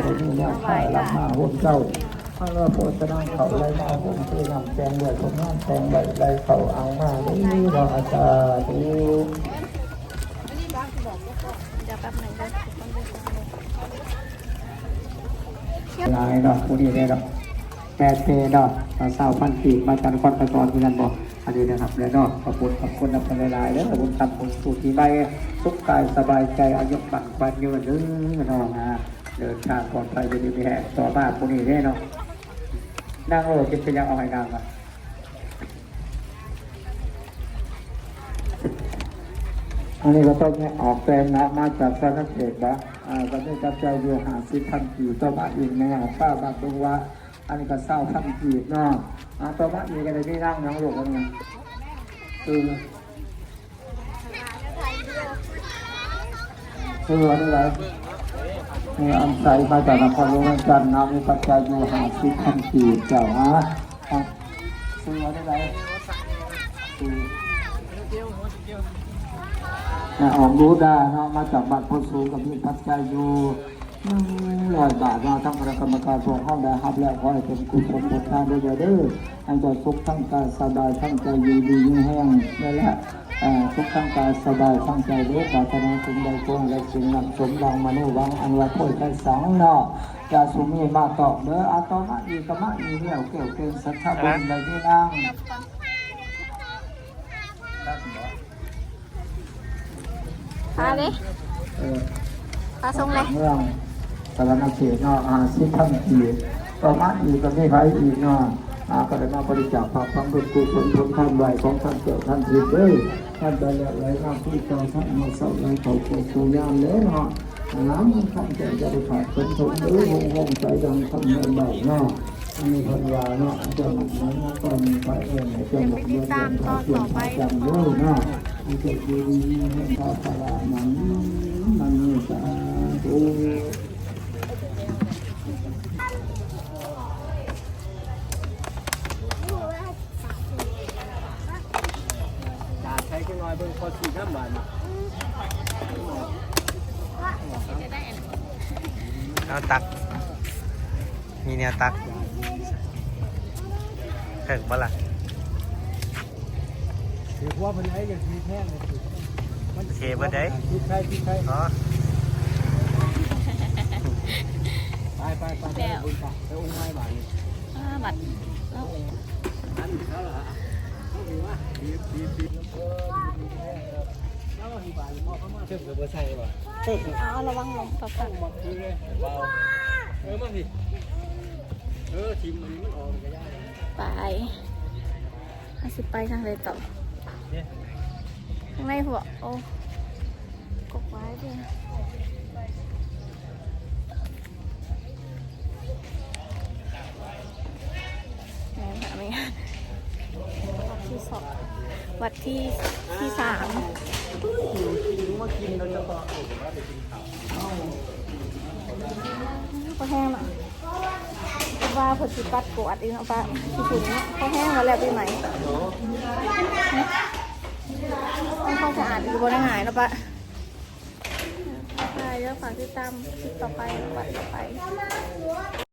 ໄດ້ມີແນວພາລຳມາໂຮມເຈົ້າ ເອົາລະໂພຊະນາເຂົ້າໄຫຼມາໂຮມເທນ້ຳແຕ່ງດ້ວຍຜົນງານແຕ່ງໄວ້ໄຫຼເຂົ້າອ່າງມາເດີເນາະ ສາທຸ. ຫຼາຍເນາະ ຜູ້ນີ້ເດ້ເນາະ ແມ່ເຕເນາະ ຊາວພັນກີບ ມາຈາກນະຄອນພະນະຄອນຄືກັນບໍ່? ອັນນີ້ນະຄັບເດີເນາະ ຂອບຄຸນ ຂອບຄຸນນຳເພິ່ນຫຼາຍໆເດີ ບຸນຄຳບຸນສຸກປີໃໝ່ ສຸກກາຍສະບາຍໃຈ ອາຍຸໝັ້ນຂວັນຍືນເດີເນາະ ເດີນທາງປອດໄພ ຢູ່ດີມີແຮງ ຕໍ່ມາຜູ້ນີ້ເດ້ເນາະ ນາງໂອ ເປັນຫຍັງເອົາໃຫ້ນາງວະ? ອັນນີ້ກໍຕ້ອງອອກແຕ່ງນະ ມາຈາກສະຫວັນນະເຂດເນາະ ອ່າ ກໍມີປັດໄຈຢູ່ຫ້າສິບພັນກີບ ຕໍ່ມາອີກແມ່ປ້າບ້ານດົງວະ ອັນນີ້ກໍຊາວພັນກີບເນາະ ອ່າ ຕໍ່ມາອີກກໍໄດ້ມີນາງຫຍັງລູກ ອັນນີ້ ເອີ ເອີ ອັນນີ້ໄດ໋ ນີ້ ອັນໃສມາຈາກນະຄອນຫຼວງວຽງຈັນເນາະ ມີປັດໄຈຢູ່ຫ້າສິບພັນກີບ ເຈົ້າ ຮະ ຊື່ອັນນີ້ໄດ໋ ຊື່ ແມ່ອອກດູດາເນາະ ມາຈາກບ້ານໂພນສູງ ກໍມີປັດໄຈຢູ່ ໜຶ່ງຮ້ອຍບາດເນາະ ທາງຄະນະກຳມະການພວກເຮົາໄດ້ຮັບແລ້ວ ຂໍໃຫ້ເປັນກຸສົນຜົນທານເດີ ເດີ ໃຫ້ເຈົ້າສຸກທັງກາຍສະບາຍທັງໃຈ ຢູ່ດີມີແຮງ ແລະ ເອີ ສຸກທັງກາຍສະບາຍທັງໃຈເດີ ປາດຖະໜາສິ່ງໃດຂໍໃຫ້ໄດ້ສິ່ງນັ້ນ ສົມດັ່ງມະໂນຫວັງ ອັນວ່າໂພຍໄຄສັງເນາະ ຢ່າສຸມີມາຕອກເດີ ອາ ຕໍ່ມາອີກກໍມາອີກແລ້ວ ແກ້ວເກັ່ງສັດທະບຸນໄດ້ມີນາງ ປາເດ້ ເອີ ປາສົ່ງເລີຍ ເມືອງສະຫວັນນະເຂດເນາະ ຫ້າສິບພັນກີບ ຕໍ່ມາອີກກໍມີໃຜອີກເນາະ ອ່າ ກໍໄດ້ມາບໍລິຈາກຝາກຝັງບຸນກຸສົນຜົນທານໄວ້ຂອງທ່ານເກີດທ່ານທິດເດີ ທ່ານໄປແລ້ວໄຫຼມາຄືເກົ່າ ທ່ານມາເຊົາໄຫຼເຂົ້າໂຄກໂຄຍາມເດີເນາະ ອາ ນຳຄຳແກ່ງຢ່າໄດ້ຂາດເຂີນທົງເດີ ໂຮງໂຮງໃສດັ່ງຄຳແມ່ນເວົ້າເນາະ. ອັນນີ້ເພິ່ນວ່າເນາະ ເຈົ້າໝັກເມືອງນະຄອນ ພະເອີນໃຫ້ເຈົ້າໝັກເມືອງເດີນທາງເຄື່ອນພາຈຳເດີເນາະ ໃຫ້ເຈົ້າຢູ່ດີມີແຮງ ພາພະລະມັນ ມັນມີ ສາທຸ. ຈາດໃສ່ຈັກໜ່ອຍເບິ່ງ ຂໍສີນ້ຳບາດນີ້ ເອົາຕັກ. ມີແນວຕັກ ເຖິງບໍ່ລະ? ຖືກວ່າເພິ່ນໄດ້ ຢ່າຖືແພງເລີຍ ມັນ ໂອເຄເບິດເດ້ ຕິດໄຟ ຕິດໄຟ ອໍ ໄປ ໄປ ໄປ ໄປ ແລ້ວ ໄປ ໄປ ອົງໄມ້ບາດນີ້ ອ່າ ບັດເນາະ ອັນນີ້ເຂົາລະ ເອົາດີວ່າ ດີ ດີ ດີ ເອົາ ລະວັງລົມ ເອົາ ເອີ ມາພີ້ ເອີ ຖິ້ມອັນນີ້ມັນອອກກະຍາ ໄປ ເຮົາຊິໄປທາງໃດຕໍ່? ທາງໃນພຸ້ນ ໂອ້ ກົກໄວ້ເດ້. ແມ່ນ ອັນນີ້ວັດທີສອງ ວັດທີ ທີສາມ ມາກິນແລ້ວເຈົ້າກໍ ບໍ່ແຫ້ງເນາະ ວ່າເພິ່ນຊິປັດກວາດອີກເນາະປ້າ ຂີ້ຝຸ່ນເນາະ ບໍ່ແຫ້ງວ່າແລ້ວປີໃໝ່ ທຳຄວາມສະອາດອີກບໍ່ໄດ້ງ່າຍເນາະປ້າ ໄປເດີ ຝາກຕິດຕາມຄລິບຕໍ່ໄປ ວັດຕໍ່ໄປ.